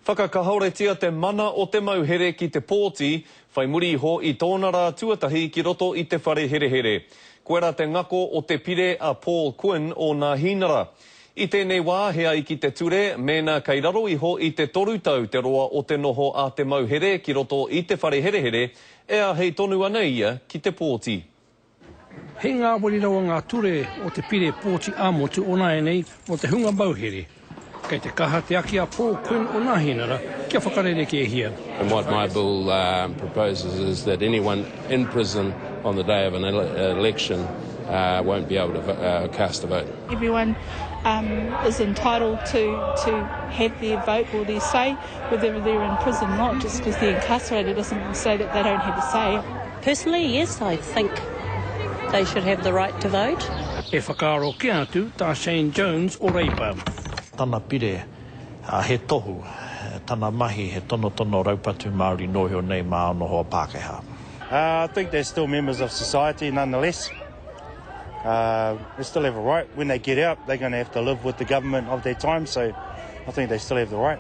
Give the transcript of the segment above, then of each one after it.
Whakakahoretia te mana o te mauhere ki te pōti, whai muri iho i tōna rā tuatahi ki roto i te whare herehere. Koirā te ngako o te pire a Paul Quinn o Nāhinara. I tēnei wā, he ai ki te ture, mēnā kei raro iho i te toru tau te roa o te noho a te mauhere ki roto i te whare herehere, e āhei tonu ana ia ki te pōti. He ngāwari rawa ngā ture o te pire pōti ā-motu o nāianei mō te hunga mauhere. Kei te kaha te aki a Paul Quinn o Nāhinara kia whakarerekēhia. And what my bill proposes is that anyone in prison on the day of an election won't be able to cast a vote. Everyone is entitled to to have their vote or their say, whether they're in prison or not, just because they're incarcerated doesn't say that they don't have a say. Personally, yes, I think they should have the right to vote. He whakaaro kē atu tā Shane Jones o Reipa. Tana pire, he tohu, tana mahi he tonotono raupatu Māori nohio nei mā ono hoa Pākehā. I think they're still members of society nonetheless. They still have a right. When they get out, they're gonna have to live with the government of their time, so I think they still have the right.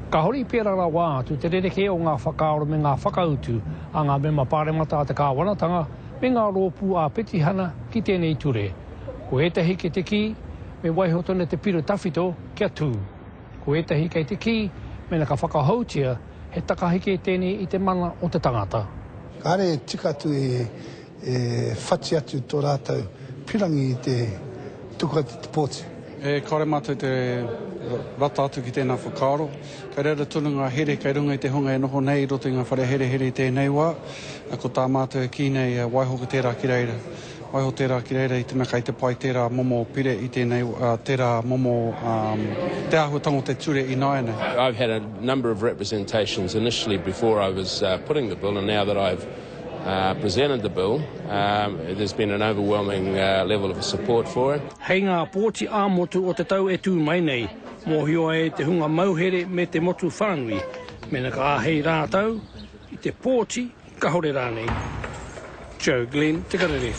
Kāore i pērā rawa atu te rerekē o ngā whakaaro me ngā whakautu a ngā mema pāremata a te kāwanatanga me ngā rōpū ā-petihana ki tēnei ture. Ko ētahi kei te kī, me waiho tonu te piro tawhito kia tū. Ko ētahi kei te kī, mēnā ka whakahoutia, he takahi kē tēnei i te mana o te tangata. Kāre e tika atu e E whati atu to ratou pirangi i te tuku atu te poti. E kore mātou te rata atu ki tēnā whakaaro. Kei reira tonu ngā here kei runga i te hunga e noho nei i roto i ngā whare herehere i tēnei wā. Ko tā mātou e kī nei, waiho ko tērā ki reira. Waiho tērā ki reira i te mea kei te pai tērā momo pire i tēnei, tērā momo, te āhuatanga o te ture ināianei. I've had a number of representations initially before I was putting the bill and now that I've presented the bill, there's been an overwhelming level of support for it. Hei ngā pōti ā-motu o te tau e tū mai nei, mōhio ai te hunga mauhere me te motu whānui mēnā ka āhei rātou i te pōti, kahore rānei. Joe Glenn, Te Karere.